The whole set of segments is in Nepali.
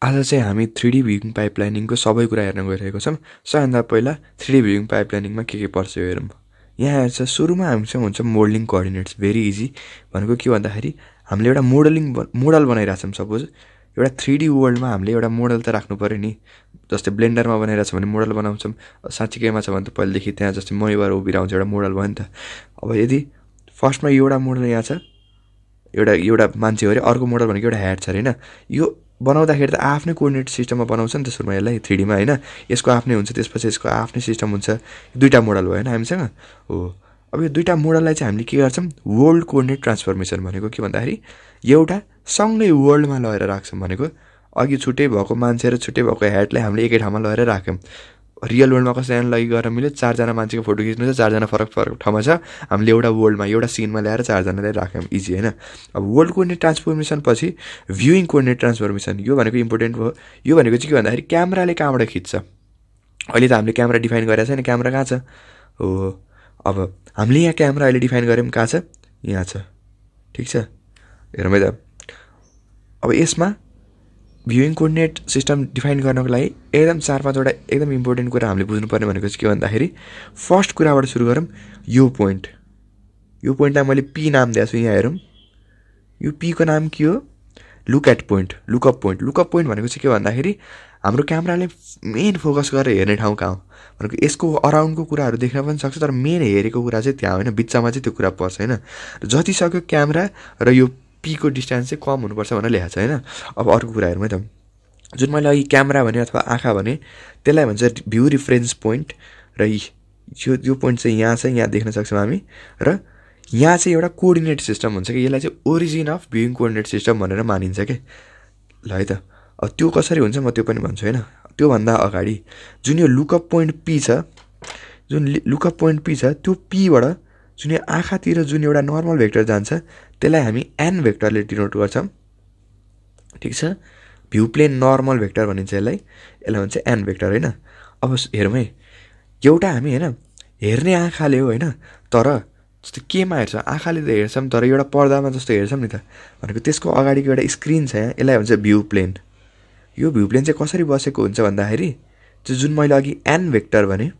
आज चाहिँ हामी 3D भ्युइङ पाइपलाइनिङको सबै कुरा हेर्न गइरहेको छौँ। सबैभन्दा पहिला 3D भ्युइङ पाइपलाइनिङमा के पर्छ हेरौँ। यहाँ हेर्छ सुरुमा हामीसँग हुन्छ मोडलिङ कोअर्डिनेट्स। Very easy. भनेको के भन्दाखेरि हामीले एउटा मोडल बनाइरहेको छौँ। सपोज एउटा 3D वर्ल्डमा हामीले एउटा मोडल त राख्नु पऱ्यो नि। जस्तै ब्लेन्डरमा बनाइरहेको छ भने मोडल बनाउँछौँ। साँच्चीकैमा छ भने त पहिलेदेखि त्यहाँ जस्तै महीबाट उभिएर आउँछ एउटा मोडल भयो नि त। अब यदि फर्स्टमा एउटा मोडल यहाँ छ, एउटा मान्छे हो अरे, अर्को मोडल भनेको एउटा ह्याड छ अरे होइन। यो बनाउँदाखेरि त आफ्नै कोअर्डिनेट सिस्टममा बनाउँछ नि त सुरुमा यसलाई 3Dमा होइन। यसको आफ्नै हुन्छ, त्यसपछि यसको आफ्नै सिस्टम हुन्छ। दुईवटा मोडल भयो होइन हामीसँग हो। अब यो दुईवटा मोडललाई चाहिँ हामीले के गर्छौँ, वर्ल्ड कोअर्डिनेट ट्रान्सफर्मेसन भनेको के भन्दाखेरि एउटा सँगै वर्ल्डमा लगेर राख्छौँ। भनेको अघि छुट्टै भएको मान्छे र छुट्टै भएको ह्याडलाई हामीले एकै ठाउँमा लगेर राख्यौँ। रियल वर्ल्डमा कसैजनालाई गरेर मिल्यो, 4जना मान्छेको फोटो खिच्नु छ, 4जना फरक फरक ठाउँमा छ, हामीले एउटा वर्ल्डमा एउटा सिनमा ल्याएर 4जनालाई राख्यौँ। इजी होइन। अब वर्ल्ड कोअर्डिनेट ट्रान्सफर्मेसन पछि भ्युइङ कोअर्डिनेट ट्रान्सफर्मेसन, यो भनेको इम्पोर्टेन्ट हो। यो भनेको चाहिँ के भन्दाखेरि क्यामेराले कहाँबाट खिच्छ। अहिले त हामीले क्यामेरा डिफाइन गरेको छैन, क्यामेरा कहाँ छ हो। अब हामीले यहाँ क्यामेरा अहिले डिफाइन गऱ्यौँ, कहाँ छ, यहाँ छ। ठिक छ, हेरौँ है त। अब यसमा भ्युइङ कोअर्डिनेट सिस्टम डिफाइन गर्नको लागि एकदम 4-5वटा एकदम इम्पोर्टेन्ट कुरा हामीले बुझ्नुपर्ने भनेको चाहिँ के भन्दाखेरि फर्स्ट कुराबाट सुरु गरौँ। यो पोइन्टलाई मैले पी नाम दिएको छु। यहाँ हेरौँ, यो पीको नाम के हो, लुकअप पोइन्ट भनेको चाहिँ के भन्दाखेरि हाम्रो क्यामेराले मेन फोकस गरेर हेर्ने ठाउँ कहाँ हो भनेको यसको अराउन्डको कुराहरू देख्न पनि सक्छ, तर मेन हेरेको कुरा चाहिँ त्यहाँ होइन, बिचमा चाहिँ त्यो कुरा पर्छ होइन। जति सक्यो क्यामेरा र यो पीको डिस्टेन्स चाहिँ कम हुनुपर्छ भनेर लेखाएको छ होइन। अब अर्को कुरा हेरौँ है त। जुन मैले अघि क्यामेरा भने अथवा आँखा भने त्यसलाई भन्छ भ्यू रिफरेन्स पोइन्ट। र यो पोइन्ट चाहिँ यहाँ छ, यहाँ देख्न सक्छौँ हामी। र यहाँ चाहिँ एउटा कोअर्डिनेट सिस्टम हुन्छ कि यसलाई चाहिँ origin of viewing coordinate system भनेर मानिन्छ कि। ल है त। अब त्यो कसरी हुन्छ म त्यो पनि भन्छु होइन। त्योभन्दा अगाडि जुन यो लुकअप पोइन्ट पी छ, त्यो पीबाट जुन यो आँखातिर जुन एउटा नर्मल भेक्टर जान्छ त्यसलाई हामी एन भेक्टरले डिनोट गर्छौँ। ठिक छ, भ्यू प्लेन नर्मल भेक्टर भनिन्छ यसलाई भन्छ एन भेक्टर होइन। अब हेरौँ है, एउटा हामी होइन हेर्ने आँखाले हो होइन, तर जस्तो केमा हेर्छ, आँखाले त हेर्छौँ तर एउटा पर्दामा जस्तो हेर्छौँ नि त। भनेको त्यसको अगाडिको एउटा स्क्रिन छ यहाँ, यसलाई भन्छ भ्यू प्लेन। यो भ्यू प्लेन चाहिँ कसरी बसेको हुन्छ भन्दाखेरि जुन मैले अघि एन भेक्टर भने,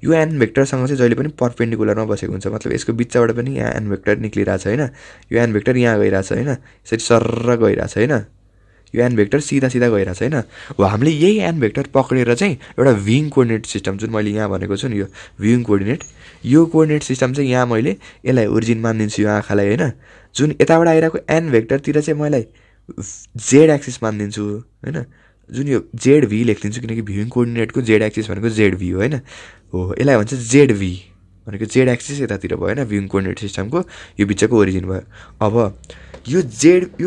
यो एन भेक्टरसँग चाहिँ जहिले पनि परपेन्डिकुलरमा बसेको हुन्छ। मतलब यसको बिचबाट पनि यहाँ एन भेक्टर निक्लिरहेछ होइन। यो एन भेक्टर यहाँ गइरहेछ होइन, यसरी सर्र गइरहेछ होइन। यो एन भेक्टर सिधा गइरहेछ होइन। हो, हामीले यही एन भेक्टर पक्रेर चाहिँ एउटा भ्युइङ कोअर्डिनेट सिस्टम जुन मैले यहाँ भनेको छु नि, यो भ्युइङ कोअर्डिनेट, यो कोअर्डिनेट सिस्टम चाहिँ यहाँ मैले यसलाई ओरिजिन मानिदिन्छु यो आँखालाई होइन। जुन यताबाट आइरहेको एन भेक्टरतिर चाहिँ मैले जेड एक्सिस मानिदिन्छु होइन। जुन यो जेड भी लेखिदिन्छु किनकि भ्युइङ कोअर्डिनेटको जेड एक्सिस भनेको जेड भी हो होइन। हो, यसलाई भन्छ जेड भी भनेको जेड एक्सिस यतातिर भयो होइन। भ्युइङ कोअर्डिनेट सिस्टमको यो बिचको ओरिजिन भयो। अब यो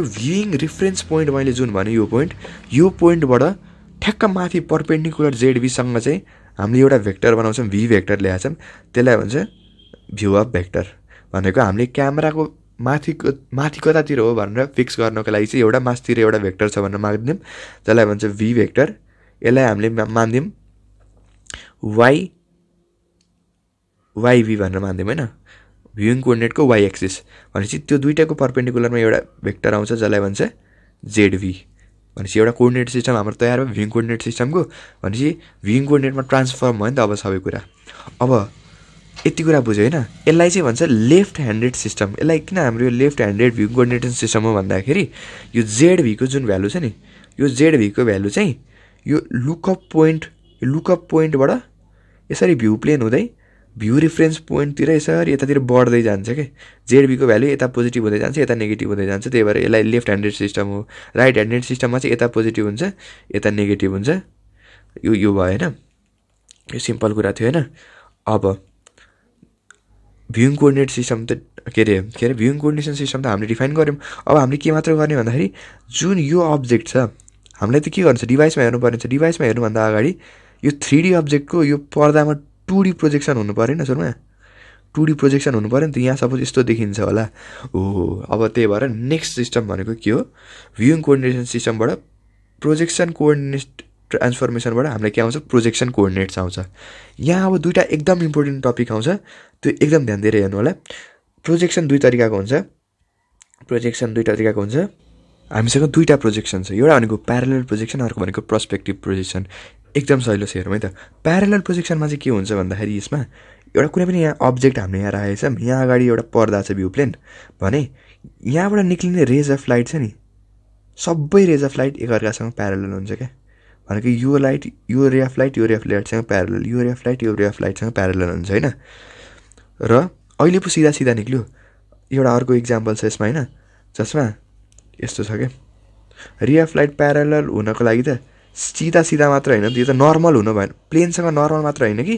भ्युइङ रिफरेन्स पोइन्ट मैले जुन भने यो पोइन्टबाट ठ्याक्क माथि परपेन्डिकुलर जेड भीसँग चाहिँ हामीले एउटा भेक्टर बनाउँछौँ, भी भेक्टर ल्याएको छौँ, त्यसलाई भन्छ भ्यू अफ भेक्टर। भनेको हामीले क्यामेराको माथि कतातिर हो भनेर फिक्स गर्नको लागि चाहिँ एउटा माथितिर एउटा भेक्टर छ भनेर मानिदिउँ, त्यसलाई भन्छ भी भेक्टर। यसलाई हामीले मानिदिउँ वाइभी भनेर मानिदिउँ होइन। भ्युइङ कोअर्डिनेटको वाइ एक्सिस भनेपछि त्यो दुइटाको परपेन्डिकुलरमा एउटा भेक्टर आउँछ जसलाई भन्छ जेडभी। भनेपछि एउटा कोअर्डिनेट सिस्टम हाम्रो तयार भयो भ्युइङ कोअर्डिनेट सिस्टमको। भनेपछि भ्युइङ कोअर्डिनेटमा ट्रान्सफर्म भयो नि त अब सबै कुरा। अब यति कुरा बुझ्यो होइन। यसलाई चाहिँ भन्छ लेफ्ट ह्यान्डेड सिस्टम। यसलाई किन हाम्रो यो left handed view coordinate system हो भन्दाखेरि यो जेडभीको जुन भ्यालु छ नि, यो जेडभीको भ्यालु चाहिँ यो लुकअप पोइन्टबाट यसरी भ्यू प्लेन हुँदै भ्यू रिफरेन्स पोइन्टतिर यसरी यतातिर बढ्दै जान्छ क्या। जेडभीको भ्यालु यता पोजिटिभ हुँदै जान्छ, यता नेगेटिभ हुँदै जान्छ। त्यही भएर यसलाई लेफ्ट ह्यान्डेड सिस्टम हो। राइट ह्यान्डेड सिस्टममा चाहिँ यता पोजिटिभ हुन्छ, यता नेगेटिभ हुन्छ। यो भयो होइन। यो सिम्पल कुरा थियो होइन। अब भ्युइङ कोअर्डिनेट सिस्टम त के अरे भ्युइङ कोअर्डिनेसन सिस्टम त हामीले डिफाइन गऱ्यौँ। अब हामीले के मात्र गर्ने भन्दाखेरि जुन यो अब्जेक्ट छ हामीलाई त के गर्नु छ, डिभाइसमा हेर्नुपर्ने छ। डिभाइसमा हेर्नुभन्दा अगाडि यो 3D अब्जेक्टको यो पर्दामा 2D प्रोजेक्सन हुनु पऱ्यो नि सुरुमा। 2D प्रोजेक्सन हुनु पऱ्यो नि त। यहाँ सपोज यस्तो देखिन्छ होला हो। अब त्यही भएर नेक्स्ट सिस्टम भनेको के हो, भ्युइङ कोअर्डिनेसन सिस्टमबाट प्रोजेक्सन कोअर्डिनेट ट्रान्सफर्मेसनबाट हामीलाई के आउँछ, प्रोजेक्सन कोअर्डिनेट्स आउँछ। यहाँ अब दुईवटा एकदम इम्पोर्टेन्ट टपिक आउँछ, त्यो एकदम ध्यान दिएर हेर्नु होला। प्रोजेक्सन दुई तरिकाको हुन्छ। हामीसँग दुईटा प्रोजेक्सन छ, एउटा भनेको प्यारलल प्रोजेक्सन, अर्को भनेको पर्सपेक्टिभ प्रोजेक्सन। एकदम सजिलो छ हेरौँ है त। प्यारलल प्रोजेक्सनमा चाहिँ के हुन्छ भन्दाखेरि यसमा एउटा कुनै पनि यहाँ अब्जेक्ट हामीले यहाँ राखेको छ, यहाँ अगाडि एउटा पर्दा छ भ्यू प्लेन भने यहाँबाट निक्लिने रेज अफ लाइट छ नि, सबै रेज अफ लाइट एकअर्कासँग प्यारलल हुन्छ क्या। भनेको यो लाइट, यो रे अफ लाइट, यो रे अफ लाइटसँग प्यारलल, यो रे अफ लाइट, यो रे अफ लाइटसँग प्यारलल हुन्छ होइन। र अहिले पो सिधा सिधा निक्ल्यो। एउटा अर्को इक्जाम्पल छ यसमा होइन, जसमा यस्तो छ क्या, रे अफ लाइट प्यारलल हुनको लागि त सिधा सिधा मात्र होइन, यो त नर्मल हुनु भएन, प्लेनसँग नर्मल मात्र होइन कि,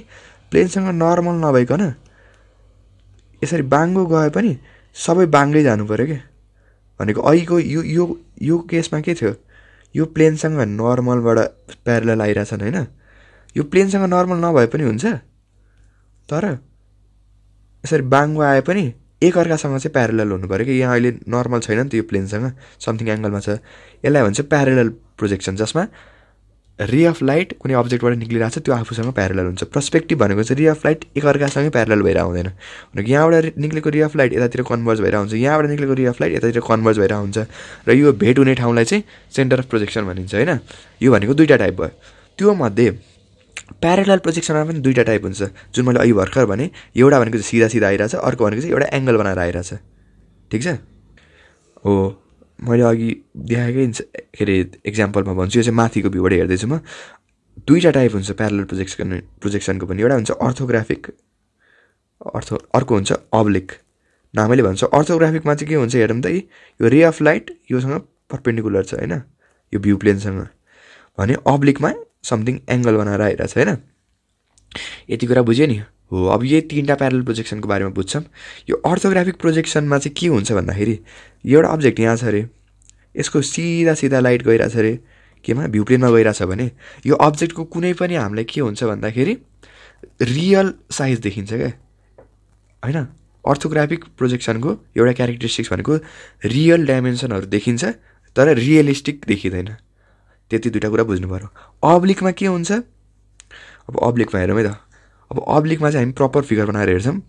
प्लेनसँग नर्मल नभइकन यसरी बाङ्गो गए पनि सबै बाङ्गै जानु पऱ्यो क्या। भनेको अहिलेको यो केसमा के थियो, यो प्लेनसँग नर्मलबाट प्यारलल आइरहेछन् होइन, यो प्लेनसँग नर्मल नभए पनि हुन्छ, तर यसरी बाङ्गो आए पनि एकअर्कासँग चाहिँ प्यारलल हुनु पऱ्यो कि। यहाँ अहिले नर्मल छैन नि त यो प्लेनसँग, समथिङ एङ्गलमा छ, यसलाई भन्छ प्यारलल प्रोजेक्सन, जसमा रे अफ लाइट कुनै अब्जेक्टबाट निक्लिरहेको छ त्यो आफूसँग प्यारलल हुन्छ। पर्सपेक्टिभ भनेको चाहिँ रे अफ लाइट एकअर्कासँगै प्यारलल भएर आउँदैन, भनेको यहाँबाट निक्लेको रे अफ लाइट यतातिर कन्भर्ज भएर हुन्छ, यहाँबाट निक्लेको रे अफ लाइट यतातिर कन्भर्ज भएर हुन्छ, र यो भेट हुने ठाउँलाई चाहिँ सेन्टर अफ प्रोजेक्सन भनिन्छ होइन। यो भनेको दुईवटा टाइप भयो। त्यो मध्ये प्यारलल प्रोजेक्सनमा पनि दुईवटा टाइप हुन्छ, जुन मैले अहिले भर्खर भने, एउटा भनेको चाहिँ सिधा सिधा आइरहेछ, अर्को भनेको चाहिँ एउटा एङ्गल बनाएर आइरहेछ, ठिक छ। हो मैले अघि देखाएकै के अरे एक्जाम्पलमा भन्छु, यो चाहिँ माथिको भ्यूबाट हेर्दैछु म। दुईवटा टाइप हुन्छ प्यारलल प्रोजेक्सनको पनि, एउटा हुन्छ अर्थोग्राफिक, अर्को हुन्छ अब्लिक। नामैले भन्छ अर्थोग्राफिकमा चाहिँ के हुन्छ हेरौँ त, यो रे अफ लाइट योसँग परपेन्डिकुलर छ होइन, यो भ्यू प्लेनसँग, भने अब्लिकमा समथिङ एङ्गल बनाएर आइरहेछ होइन। यति कुरा बुझ्यो नि। हो अब यही तिनवटा प्यारलल प्रोजेक्सनको बारेमा बुझ्छौँ। यो अर्थोग्राफिक प्रोजेक्सनमा चाहिँ के हुन्छ भन्दाखेरि, एउटा अब्जेक्ट यहाँ छ अरे, यसको सिधा सिधा लाइट गइरहेछ अरे केमा, भ्यू प्लेनमा गइरहेछ भने यो अब्जेक्टको कुनै पनि हामीलाई के हुन्छ भन्दाखेरि रियल साइज देखिन्छ क्या होइन। अर्थोग्राफिक प्रोजेक्सनको एउटा क्यारेक्टरिस्टिक्स भनेको रियल डाइमेन्सनहरू देखिन्छ तर रियलिस्टिक देखिँदैन, त्यति दुईवटा कुरा बुझ्नु पऱ्यो। अब्लिकमा के हुन्छ, अब अब्लिकमा हेरौँ है त। अब अब्लिकमा चाहिँ हामी प्रपर फिगर बनाएर हेर्छौँ।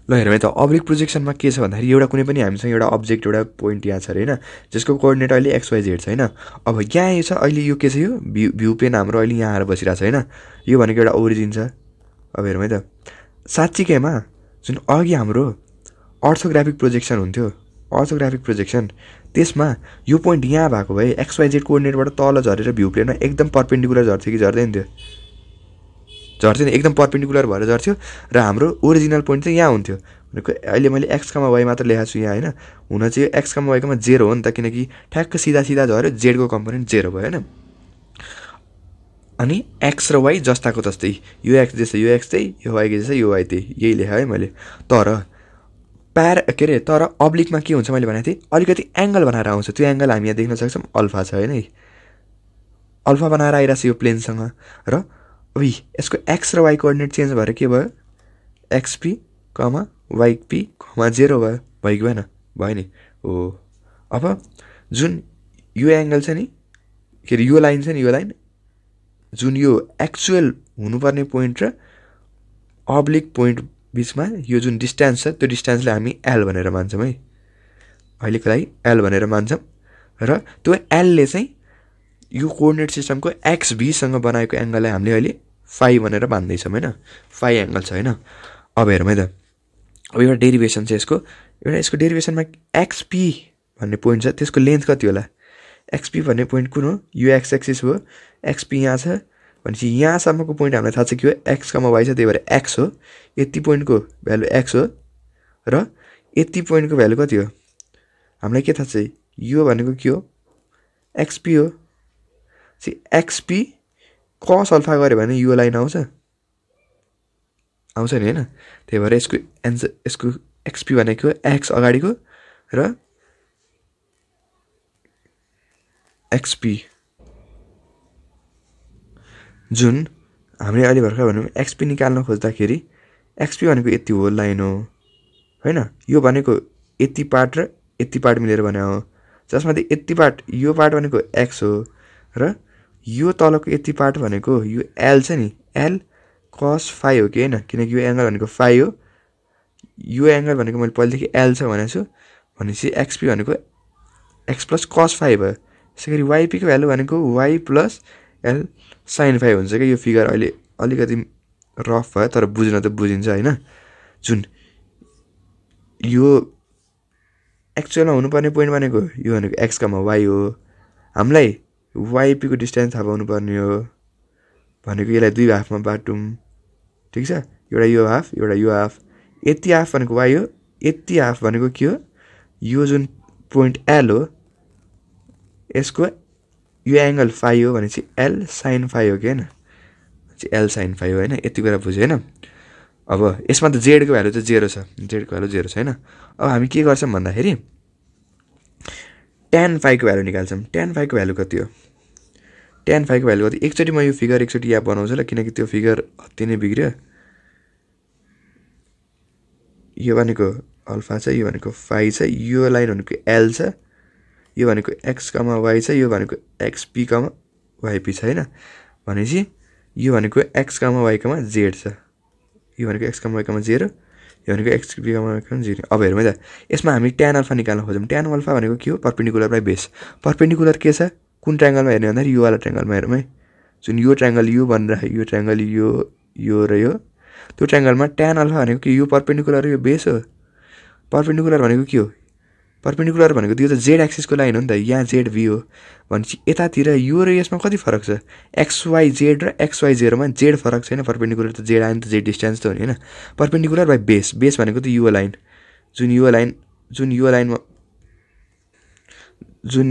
ल हेरौँ है त, अब्लिक प्रोजेक्सनमा के छ भन्दाखेरि एउटा कुनै पनि हामीसँग एउटा अब्जेक्ट, एउटा पोइन्ट यहाँ छ अरे होइन, जसको कोअर्डिनेट अहिले XYZ छ होइन। अब यहाँ यो छ, अहिले यो के छ, यो भ्यू प्लेन हाम्रो अहिले यहाँ आएर बसिरहेको छ होइन, यो भनेको एउटा ओरिजिन छ। अब हेरौँ है त, साँच्चीकैमा जुन अघि हाम्रो अर्थोग्राफिक प्रोजेक्सन हुन्थ्यो, अर्थोग्राफिक प्रोजेक्सन, त्यसमा यो पोइन्ट यहाँ भएको भए XYZ कोअर्डिनेटबाट तल झरेर भ्यू प्लेनमा एकदम पर्पेन्डिकुलर झर्थ्यो कि झर्दैन थियो, झर्थ्यो नि, एकदम पर्पेन्डिकुलर भएर झर्थ्यो। र हाम्रो ओरिजिनल पोइन्ट चाहिँ यहाँ हुन्थ्यो, भनेको अहिले मैले x,y मात्र लेखाएको छु यहाँ होइन, हुन चाहिँ x,y 0 हो नि त, किनकि ठ्याक्क सिधा सिधा झऱ्यो, जेडको कम्पोनेन्ट 0 भयो होइन। अनि x र y जस्ताको जस्तै, यो x जस्तो यो x त्यही, यो y जस्तो यो y त्यही, यही लेखाएँ है मैले। तर के अरे तर अब्लिकमा के हुन्छ मैले भनेको थिएँ, अलिकति एङ्गल बनाएर आउँछ, त्यो एङ्गल हामी यहाँ देख्न सक्छौँ, अल्फा छ होइन, अल्फा बनाएर आइरहेछ यो प्लेनसँग। र अब यसको x र y कोअर्डिनेट चेन्ज भएर के भयो, XP, YP, 0 भयो, भयो कि भएन, भयो नि हो। अब जुन यो एङ्गल छ नि, के अरे यो लाइन छ नि, यो लाइन जुन यो एक्चुअल हुनुपर्ने पोइन्ट र अब्लिक पोइन्ट बिचमा यो जुन डिस्टेन्स छ, त्यो डिस्टेन्सलाई हामी L भनेर मान्छौँ है, अहिलेको लागि L भनेर मान्छौँ। र त्यो Lले चाहिँ यो कोअर्डिनेट सिस्टमको XBसँग बनाएको एङ्गललाई हामीले अहिले फाइ भनेर मान्दैछौँ होइन, फाइ एङ्गल छ होइन। अब हेरौँ है त, अब एउटा डेरिभेसन छ यसको, यसको डेरिभेसनमा XP भन्ने पोइन्ट छ, त्यसको लेन्थ कति होला, XP भन्ने पोइन्ट कुन हो, यो एक्स एक्सिस हो, XP यहाँ छ भनेपछि यहाँसम्मको पोइन्ट हामीलाई थाहा छ के हो, x,y छ, त्यही भएर x हो, यति पोइन्टको भ्यालु x हो, र यति पोइन्टको भ्यालु कति हो हामीलाई के थाहा छ, यो भनेको के हो, XP हो। XP cos अल्फा गऱ्यो भने यो लाइन आउँछ नि होइन, त्यही भएर यसको एन्सर, यसको XP भनेको x अगाडिको र XP जुन हामीले अहिले भर्खर भन्यौँ XP निकाल्न खोज्दाखेरि XP भनेको यति हो लाइन हो होइन, यो भनेको यति पार्ट र यति पार्ट मिलेर बनायो हो, जसमा यति पार्ट, यो पार्ट भनेको x हो, र यो तलको यति पार्ट भनेको यो L छ नि, L cos फाइ हो कि होइन, किनकि यो एङ्गल भनेको फाइ हो, यो एङ्गल भनेको मैले पहिलेदेखि L छ भनेको छु, भनेपछि XP भनेको एक्स प्लस कस फाइ भयो। त्यसै गरी वाइपीको भ्यालु भनेको Y plus L sine phi हुन्छ क्या। यो फिगर अहिले अलिकति रफ भयो तर बुझ्न त बुझिन्छ होइन। जुन यो एक्चुअलमा हुनुपर्ने पोइन्ट भनेको यो भनेको एक्सकामा वाइ हो। हामीलाई वाइपीको डिस्टेन्स थाहा पाउनुपर्ने हो भनेको यसलाई दुई हाफमा बाटौँ ठिक छ। एउटा यो हाफ एउटा यो हाफ। यति हाफ भनेको वाइ हो, यति हाफ भनेको के हो यो जुन पोइन्ट एल हो यसको यो एङ्गल फाइ हो भनेपछि एल साइन फाइ हो कि होइन, एल साइन फाइ हो होइन। यति कुरा बुझ्यो होइन। अब यसमा त जेडको भ्यालु त 0 छ, जेडको भ्यालु 0 छ होइन। अब हामी के गर्छौँ भन्दाखेरि tan फाइको भ्यालु निकाल्छौँ। tan फाइको भ्यालु कति हो, tan फाइको भ्यालु कति। एकचोटि म यो फिगर एकचोटि यहाँ बनाउँछु ल, किनकि त्यो फिगर अति नै बिग्रियो। यो भनेको अल्फा छ, यो भनेको फाइ छ, यो लाइन भनेको एल छ, यो भनेको एक्स कमा वाइ छ, यो भनेको एक्सपी कमा वाइपी छ होइन। भनेपछि यो भनेको X comma Y comma Z छ, यो भनेको एक्स कमा वाइ कमा 0, यो भनेको एक्सपी कमा वाइ कमा 0। अब हेरौँ है त, यसमा हामी tan अल्फा निकाल्न खोज्यौँ। tan अल्फा भनेको के हो, पर्पेन्डिकुलर बाइ बेस। पर्पेन्डिकुलर के छ, कुन ट्रायङ्गलमा हेर्ने भन्दाखेरि यो वाला ट्रायङ्गलमा हेरौँ है। जुन यो ट्रायङ्गल यो बनेर यो ट्रायङ्गल यो र यो, त्यो ट्रायङ्गलमा tan अल्फा भनेको के, यो पर्पेन्डिकुलर यो बेस हो। पर्पेन्डिकुलर भनेको के हो, पर्पेन्डिकुलर भनेको त्यो त जेड एक्सिसको लाइन हो नि त, यहाँ जेड भी हो भनेपछि यतातिर यो र यसमा कति फरक छ, एक्सवाई जेड र एक्सवाई जेरोमा जेड फरक छैन। पर्पेन्डिकुलर त जेड आयो नि त, जेड डिस्टेन्स त हो नि होइन। पर्पेन्डिकुलर बाइ बेस, बेस भनेको त यो लाइन, जुन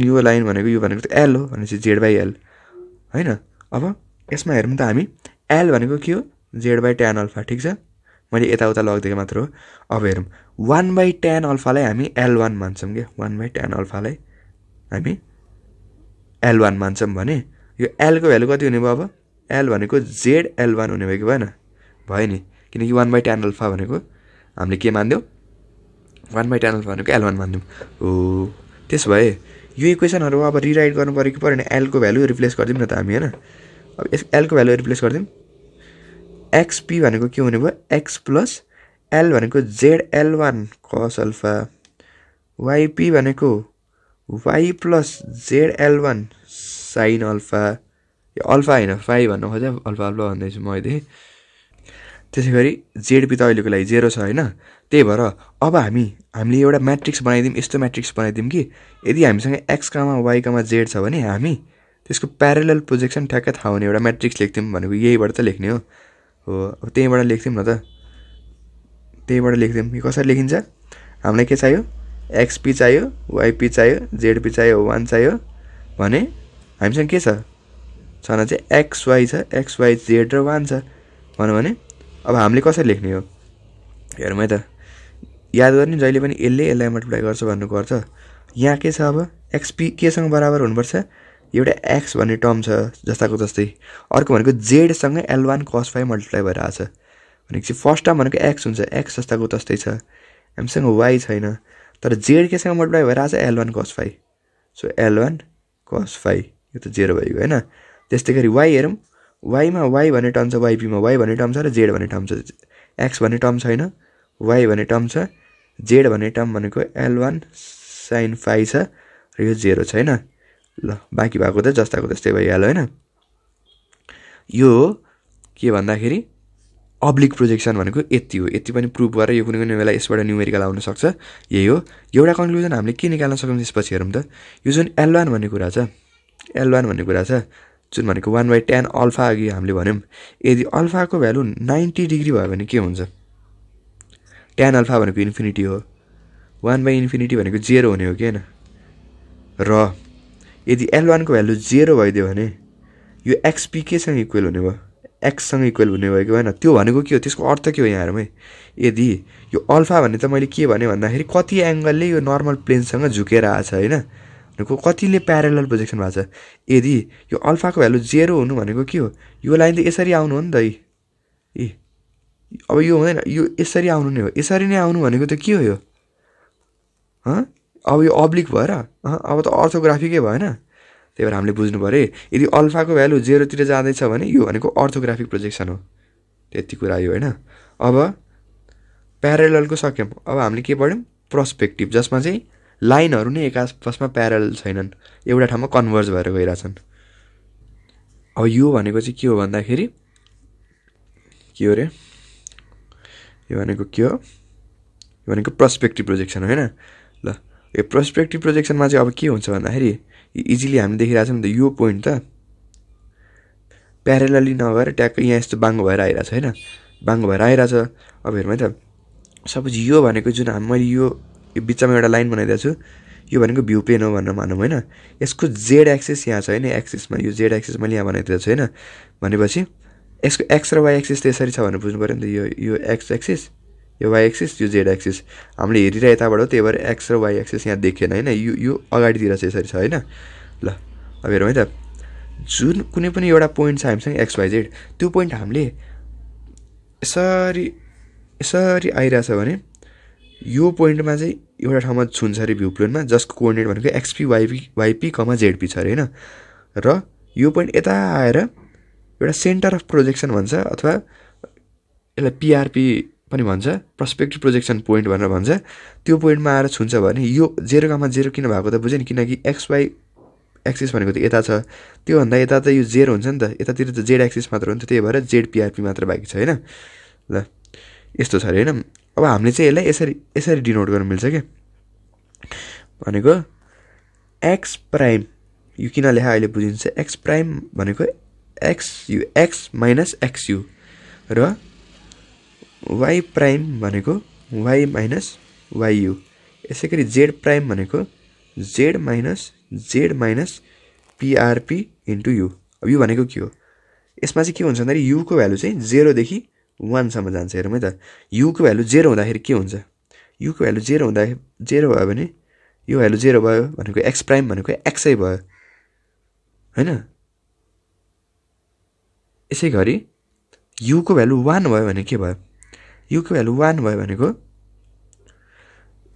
यो लाइन भनेको यो भनेको त एल हो भनेपछि जेड बाई एल होइन। अब यसमा हेरौँ त हामी, एल भनेको के हो, जेड बाई tan अल्फा ठिक छ। मैले यताउता लगिदिएको मात्र हो। अब हेरौँ 1/tan अल्फालाई हामी L1 मान्छौँ क्या, 1/tan अल्फालाई हामी L1 मान्छौँ भने यो एलको भ्यालु कति हुने भयो। अब एल भनेको जेड L1 हुने भयो कि भएन, भयो नि, किनकि 1/tan अल्फा भनेको हामीले के मान्दियौँ, 1/tan अल्फा भनेको L1 मान्दियौँ हो। त्यसो भए यो इक्वेसनहरू अब रिराइट गर्नु पऱ्यो कि परेन, एलको भ्यालु रिप्लेस गरिदिउँ न त हामी होइन। अब एलको भ्यालु रिप्लेस गरिदिउँ, एक्सपी भनेको के हुने भयो, एक्स प्लस एल भनेको Z L1 cos alpha, YP भनेको Y plus Z L1 sine alpha. यो अल्फा होइन फाइ भन्नु खोजेँ, अल्फा अल्फा भन्दैछु म अहिले। त्यसै गरी जेडपी त अहिलेको लागि 0 छ होइन। त्यही भएर अब हामीले एउटा म्याट्रिक्स बनाइदिउँ, यस्तो म्याट्रिक्स बनाइदिउँ कि यदि हामीसँग X comma Y comma Z छ भने हामी त्यसको प्यारेलल प्रोजेक्सन ठ्याक्कै थाहा हुने एउटा म्याट्रिक्स लेख्थ्यौँ भनेको यहीबाट त लेख्ने हो। अब त्यहीँबाट लेख्थ्यौँ न त, त्यहीँबाट लेख्थ्यौँ। यो कसरी लेखिन्छ, हामीलाई के चाहियो, एक्सपी चाहियो, वाइपी चाहियो, जेडपी चाहियो, 1 चाहियो भने हामीसँग के छ भने चाहिँ एक्स वाइ छ, एक्स वाइ जेड र 1 छ भन्यो भने अब हामीले कसरी लेख्ने हो हेरौँ है त। याद गर्ने जहिले पनि यसलाई मल्टिप्लाई गर्छ भन्नुको अर्थ यहाँ के छ, अब एक्सपी केसँग बराबर हुनुपर्छ, एउटा एक्स भन्ने टर्म छ जस्ताको जस्तै, अर्को भनेको जेडसँग L1 cos फाइ मल्टिप्लाई भइरहेछ भनेपछि फर्स्ट टर्म भनेको एक्स हुन्छ, एक्स जस्ताको तस्तै छ। हामीसँग वाइ छैन तर जेड केसँग मल्टिप्लाई भइरहेछ L1 cos फाइ, सो L1 cos फाइ यो त 0 भइगयो होइन। त्यस्तै गरी वाइ हेरौँ, वाइमा वाइ भन्ने टर्म छ, वाइपीमा वाइ भन्ने टर्म छ र जेड भन्ने टर्म छ। एक्स भन्ने टर्म छैन, वाइ भन्ने टर्म छ, जेड भन्ने टर्म भनेको L1 साइन फाइ छ र यो 0 छैन। ल बाँकी भएको त जस्ताको त्यस्तै भइहाल्यो होइन। यो के भन्दाखेरि अब्लिक प्रोजेक्सन भनेको यति हो। यति पनि प्रुभ गरेर यो कुनै कुनै बेला यसबाट न्युमेरिकल आउन सक्छ, यही हो। एउटा कन्क्लुजन हामीले के निकाल्न सक्छौँ त्यसपछि हेरौँ त। यो जुन L1 भन्ने कुरा छ, L1 भन्ने कुरा छ जुन भनेको 1/tan अल्फा अघि हामीले भन्यौँ, यदि अल्फाको भ्यालु 90 डिग्री भयो भने के हुन्छ, tan अल्फा भनेको इन्फिनिटी हो, 1/∞ भनेको 0 हुने हो कि होइन। र यदि L1 को भ्यालु 0 भइदियो भने यो एक्सपी केसँग इक्वल हुने भयो, एक्ससँग इक्वल हुने भयो कि भएन। त्यो भनेको के हो, त्यसको अर्थ के हो यहाँ हेरौँ है। यदि यो अल्फा भन्ने त मैले के भने भन्दाखेरि कति एङ्गलले यो नर्मल प्लेनसँग झुकेर आछ होइन, भनेको कतिले प्यारेलल प्रोजेक्सन भएको छ। यदि यो अल्फाको भ्यालु 0 हुनु भनेको के हो, यो लाइन त यसरी आउनु हो नि त ए। अब यो हुँदैन, यो यसरी आउनु नै हो, यसरी नै आउनु भनेको त के हो यो, अब यो अब्लिक भएर अब त अर्थोग्राफिकै भएन। त्यही भएर हामीले बुझ्नु पऱ्यो यदि अल्फाको भ्यालु 0 तिर जाँदैछ भने यो भनेको अर्थोग्राफिक प्रोजेक्सन हो, त्यति कुरा यो होइन। अब प्यारेललको सक्यौँ, अब हामीले के पढ्यौँ, पर्सपेक्टिभ, जसमा चाहिँ लाइनहरु नै एक आपसमा प्यारलल छैनन्, एउटा ठाउँमा कन्भर्ज भएर गइराछन्। अब यो भनेको चाहिँ के हो भन्दाखेरि के हो रे, यो भनेको के हो, यो भनेको पर्सपेक्टिभ प्रोजेक्सन हैन। ल यो पर्सपेक्टिभ प्रोजेक्सनमा चाहिँ अब के हुन्छ भन्दाखेरि इजिली हामी देखिरहेछौँ नि त, यो पोइन्ट त प्यारलली नभएर ट्याक्क यहाँ यस्तो बाङ्गो भएर आइरहेछ हैन, बाङ्गो भएर आइरहेछ। अब हेर्नु है त, सपोज यो भनेको जुन मैले यो बिचमा एउटा लाइन बनाइदिएको छु, यो भनेको भ्यू प्लेन हो भनेर मानौँ हैन। यसको जेड एक्सिस यहाँ छ हैन, एक्सिसमा यो जेड एक्सिस मैले यहाँ बनाइदिएको छु हैन। भनेपछि यसको एक्स र वाइ एक्सिस त यसरी छ भनेर बुझ्नु पर्यो नि त। यो एक्स एक्सिस, यो वाइ एक्सिस, यो जेड एक्सिस हामीले हेरिरहेको यताबाट हो, त्यही भएर एक्स र वाइ एक्सिस यहाँ देखिएन हैन। यो अगाडितिर चाहिँ यसरी छ हैन। ल अब हेरौँ है त, जुन कुनै पनि एउटा पोइन्ट छ हामीसँग एक्स वाइ जेड, त्यो पोइन्ट हामीले यसरी यसरी आइरहेछ भने यो पोइन्टमा चाहिँ एउटा ठाउँमा छुन्छ अरे भ्यू प्लेनमा, जसको कोअर्डिनेट भनेको एक्सपी वाइपी कमा जेडपी छ अरे हैन। र यो पोइन्ट यता आएर एउटा सेन्टर अफ प्रोजेक्सन भन्छ, अथवा यसलाई पिआरपी पनि भन्छ, पर्सपेक्टिभ प्रोजेक्सन पोइन्ट भनेर भन्छ। त्यो पोइन्टमा आएर छुन्छ भने यो 0,0 किन भएको त बुझ्यो नि, किनकि एक्स वाइ एक्सिस भनेको त यता छ, त्योभन्दा यता त यो 0 हुन्छ नि त, यतातिर त जेड एक्सिस मात्र हो नि त, त्यही भएर जेड पिआरपी मात्र बाँकी छ हैन। ल यस्तो छ अरे हैन। अब हामीले चाहिँ यसलाई यसरी यसरी डिनोट गर्न मिल्छ के, भनेको एक्स प्राइम, यो किन लेखा अहिले बुझिन्छ, एक्स प्राइम भनेको X U x minus X you, र वाइ प्राइम भनेको वाइ माइनस वाइ यु। यसै गरी जेड प्राइम भनेको Z minus PRP into U. अब यो भनेको के हो, यसमा चाहिँ के हुन्छ भन्दाखेरि युको भ्यालु चाहिँ 0 देखि 1 सम्म जान्छ। हेरौँ है त, युको भ्यालु 0 हुँदाखेरि के हुन्छ, युको भ्यालु 0 हुँदा 0 भयो भने यो भ्यालु 0 भयो भनेको एक्स प्राइम भनेको एक्सै भयो हैन। यसै गरी युको भ्यालु 1 भयो भने के भयो, युको भ्यालु 1 भयो भनेको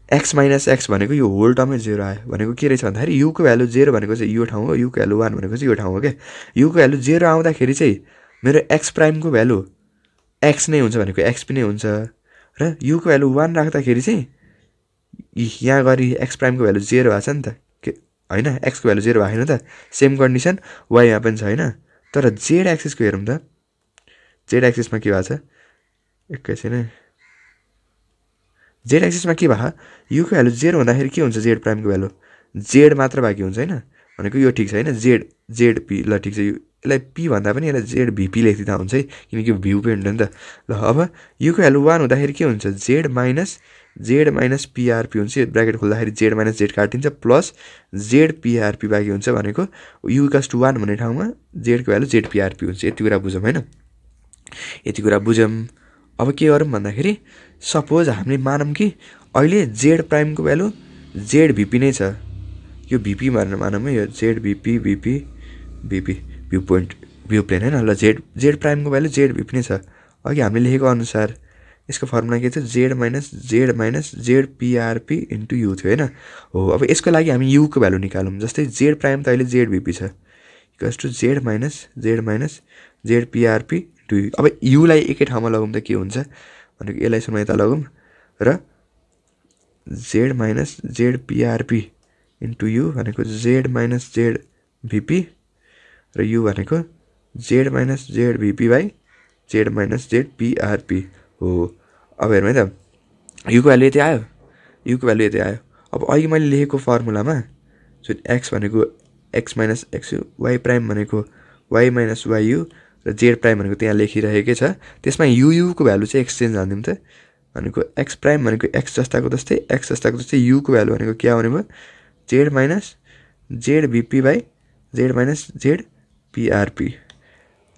एक्स माइनस एक्स भनेको यो होल टर्मै 0 आयो भनेको के रहेछ भन्दाखेरि युको भ्यालु 0 भनेको चाहिँ यो ठाउँ हो, युको भ्यालु 1 भनेको चाहिँ यो ठाउँ हो क्या। युको भ्यालु 0 आउँदाखेरि चाहिँ मेरो एक्स प्राइमको भ्यालु एक्स नै हुन्छ भनेको एक्सपी नै हुन्छ, र युको भ्यालु 1 राख्दाखेरि चाहिँ यहाँ गरी एक्स प्राइमको भ्यालु 0 भएको छ नि त हैन, एक्सको भ्यालु 0 भएको छैन त। सेम कन्डिसन वाइमा पनि छ हैन। तर जेड एक्सिसको हेरौँ त, जेड एक्सिसमा के भएको छ, एकैछिन है, जेड एक्सिसमा के भयो, युको भ्यालु 0 हुँदाखेरि के हुन्छ, जेड प्राइमको भ्यालु जेड मात्र बाँकी हुन्छ हैन। भनेको यो ठिक छ हैन, जेड पी, ल ठिक छ, यसलाई पी भन्दा पनि यसलाई जेड भिपी लेखिदिँदा हुन्छ है, किनकि भ्यू पोइन्ट हो नि त। ल अब युको भ्यालु 1 हुँदाखेरि के हुन्छ, जेड माइनस पिआरपी हुन्छ, ब्र्याकेट खोल्दाखेरि जेड माइनस जेड काटिन्छ, प्लस जेड पिआरपी बाँकी हुन्छ, भनेको युकस टु 1 भन्ने ठाउँमा जेडको भ्यालु जेड पिआरपी हुन्छ। यति कुरा बुझौँ हैन, यति कुरा बुझौँ। अब के गरौँ भन्दाखेरि सपोज हामीले मानौँ कि अहिले जेड प्राइमको भ्यालु जेड भिपी नै छ, यो भिपी भनेर मानौँ है, यो Z VP view point view plane हैन। ल जेड प्राइमको भ्यालु जेड भिपी नै छ, अघि हामीले लेखेको अनुसार यसको फर्मुला के थियो, Z minus Z PRP into you थियो हैन। हो अब यसको लागि हामी युको भ्यालु निकालौँ, जस्तै जेड प्राइम त अहिले जेड भिपी छ, equals to Z minus Z PRP into U. अब युलाई एकै ठाउँमा लगाउँ त के हुन्छ भनेको यसलाई सुन यता लगाउँ, र Z minus Z PRP into U भनेको जेड माइनस जेड भिपी, र यु भनेको Z minus Z VP by Z minus Z PRP हो। अब हेरौँ है त, युको भ्यालु यति आयो, युको भ्यालु यति आयो। अब अघि मैले लेखेको फर्मुलामा जुन एक्स भनेको X minus X U, Y prime भनेको वाइ माइनस वाइ यु, र जेड प्राइम भनेको त्यहाँ लेखिरहेकै छ, त्यसमा युको भ्यालु चाहिँ एक्सचेन्ज हालिदिउँ त। भनेको एक्स प्राइम भनेको एक्स जस्ताको जस्तै युको भ्यालु भनेको के आउने भयो, Z minus Z VP by Z minus Z PRP.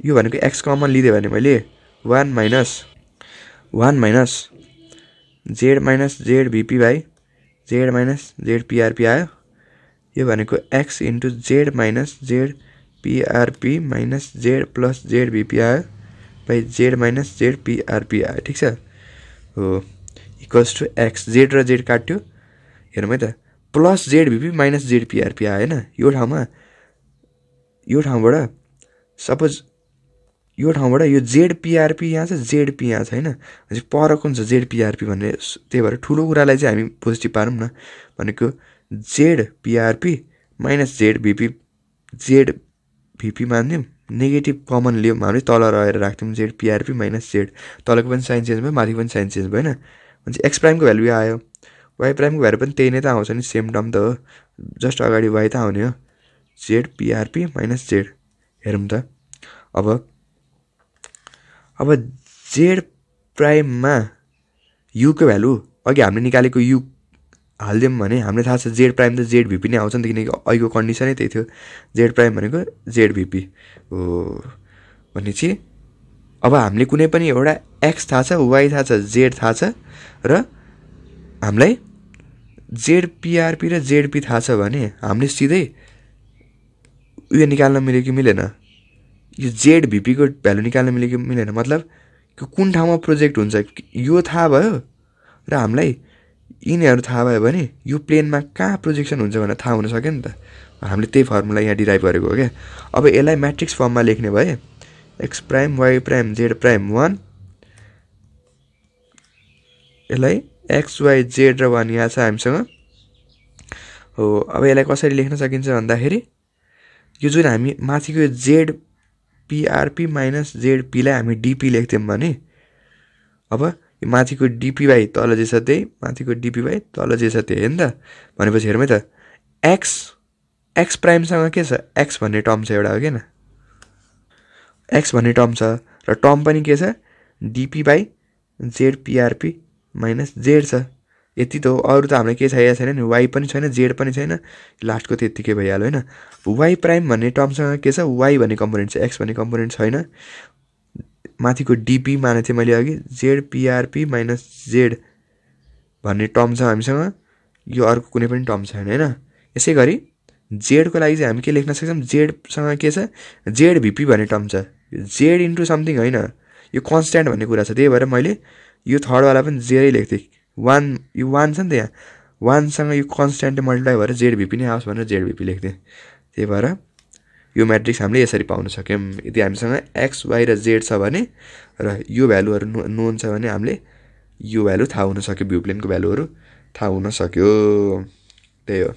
यो भनेको एक्स कमन लिँदै भने मैले 1 minus Z minus Z VP by Z minus Z PRP आयो। यो भनेको X into Z minus Z PRP minus Z plus Z VP आयो by Z minus Z PRP आयो, ठिक छ हो, इक्वल्स टु एक्स, जेड र जेड काट्यो, हेरौँ है त, plus Z VP minus Z PRP आयो हैन। यो ठाउँबाट सपोज यो ठाउँबाट यो जेड पिआरपी यहाँ छ, जेड पी यहाँ छ हैन, पर कुन छ जेड पिआरपी भन्ने, त्यही भएर ठुलो कुरालाई चाहिँ हामी पोजिटिभ पारौँ न, भनेको Z PRP minus Z VP मानिदिउँ नेगेटिभ कमन लियौँ हामीले तल रहेर राख्थ्यौँ जेड पिआरपी माइनस जेड तलको पनि साइन चेन्ज भयो माथिको पनि साइन चेन्ज भयो होइन भनेपछि एक्स प्राइमको भ्यालु आयो वाइ प्राइमको भ्यालु पनि त्यही नै त आउँछ नि सेम टर्म त हो जस्ट अगाडि वाइ त आउने हो जेड पिआरपी माइनस जेड हेरौँ त अब जेड प्राइममा युको भ्यालु अघि हामीले निकालेको यु हालिदिउँ भने हामीलाई थाहा छ जेड प्राइम त जेड भिपी नै आउँछ नि त किनकि अहिलेको कन्डिसनै त्यही थियो जेड प्राइम भनेको जेड भिपी हो भनेपछि अब हामीले कुनै पनि एउटा एक्स थाहा छ वाइ थाहा छ जेड थाहा छ र हामीलाई जेड पिआरपी र जेडपी थाहा छ भने हामीले सिधै उयो निकाल्न मिल्यो कि मिलेन यो जेड भिपीको भ्यालु निकाल्न मिल्यो कि मिलेन मतलब कुन ठाउँमा प्रोजेक्ट हुन्छ यो थाहा भयो र हामीलाई यिनीहरू थाहा भयो भने यो प्लेनमा कहाँ प्रोजेक्सन हुन्छ भनेर थाहा हुन सक्यो नि त हामीले त्यही फर्मुला यहाँ डिराइभ गरेको हो क्या अब यसलाई म्याट्रिक्स फर्ममा लेख्ने भए X prime Y prime Z prime 1 यसलाई एक्स वाइ जेड र 1 यहाँ छ हामीसँग हो अब यसलाई कसरी लेख्न सकिन्छ भन्दाखेरि यो जुन हामी माथिको जेड पिआरपी माइनस जेडपीलाई हामी डिपी लेख्थ्यौँ भने अब यो माथिको डिपी बाई तल जे छ त्यही माथिको डिपी बाई तल जे छ त्यही हो नि त भनेपछि हेरौँ है त एक्स प्राइमसँग के छ एक्स भन्ने टर्म छ एउटा हो किन एक्स भन्ने टर्म छ र टर्म पनि के छ DP by Z PRP minus Z छ यति त हो अरू त हामीलाई केही चाहिएको छैन नि वाइ पनि छैन जेड पनि छैन लास्टको त यत्तिकै भइहाल्यो होइन वाइ प्राइम भन्ने टर्मसँग के छ वाइ भन्ने कम्पोनेन्ट छ एक्स भन्ने कम्पोनेन्ट छैन माथिको डिपी मानेको थिएँ मैले अघि जेड पिआरपी माइनस जेड भन्ने टर्म छ हामीसँग यो अर्को कुनै पनि टर्म छैन होइन यसै गरी जेडको लागि चाहिँ हामी के लेख्न सक्छौँ जेडसँग के छ जेड भिपी भन्ने टर्म छ जेड इन्टु समथिङ होइन यो कन्सट्यान्ट भन्ने कुरा छ त्यही भएर मैले यो थर्डवाला पनि जेडै लेख्थेँ यो 1 छ नि त यहाँ 1सँग यो कन्सट्यान्टले मल्टिप्लाई भएर जेड भिपी नै आओस् भनेर जेड भिपी लेख्थेँ त्यही भएर यो म्याट्रिक्स हामीले यसरी पाउन सक्यौँ यदि हामीसँग एक्स वाइ र जेड छ भने र यो भ्यालुहरू नोन छ भने हामीले यो भ्यालु थाहा हुन सक्यो भ्यू प्लेनको भ्यालुहरू थाहा हुन सक्यो त्यही हो